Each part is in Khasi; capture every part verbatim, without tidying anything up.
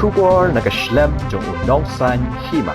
Khubor na ka shlem jong u nongsaiñ hima.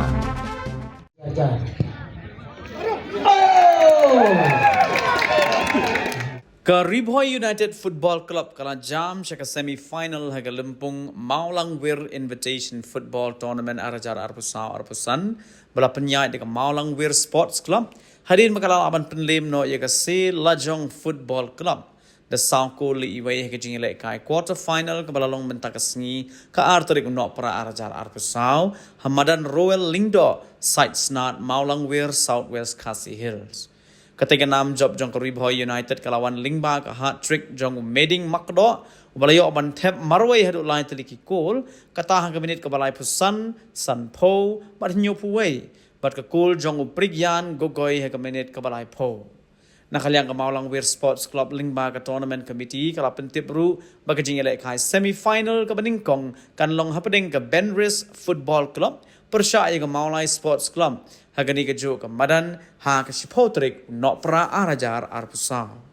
Ka Ri Bhoi United Football Club ka la jam sha ka semi final ha ka lympung Mawlangwir Invitation Football Tournament ar hajar arphew saw arphew san, ba la pynïaid da ka Mawlangwir Sports Club, hadien ba ka la lah ban pynlem noh ïa ka Se Lajong Football Club da saw kol la iwei ha ka jingïalehkai quarter final kaba la long mynta ka sngi, ka ar tarik u Nohprah ar hajar arphew saw, ha madan Roel Lyngdoh, Saitsnad, Mawlangwir, South West Khasi Hills. Katei ka nam jop jong ka Ri Bhoi United ka la wan lyngba ka hat-trick jong u Meding Makdoh, uba la ïoh ban thep marwei haduh lai tylli ki kol, kata ha ka minit kaba laiphew san, sanphew, bad hynñiewphew wei, bad ka kol jong u Prigyan Gogoi ha ka minit kaba laiphew. Na ka liang ka Mawlangwir Sports Club lyngba ka Tournament Committee ka la pyntip ruh ba ka jingïalehkai semi final kaba nyngkong kan long hapdeng ka Benris Football Club pyrshah ïa ka Mawlai Sports Club ha kane kajuh ka madan ha ka shiphew tarik u Nohprah ar hajar arphew saw.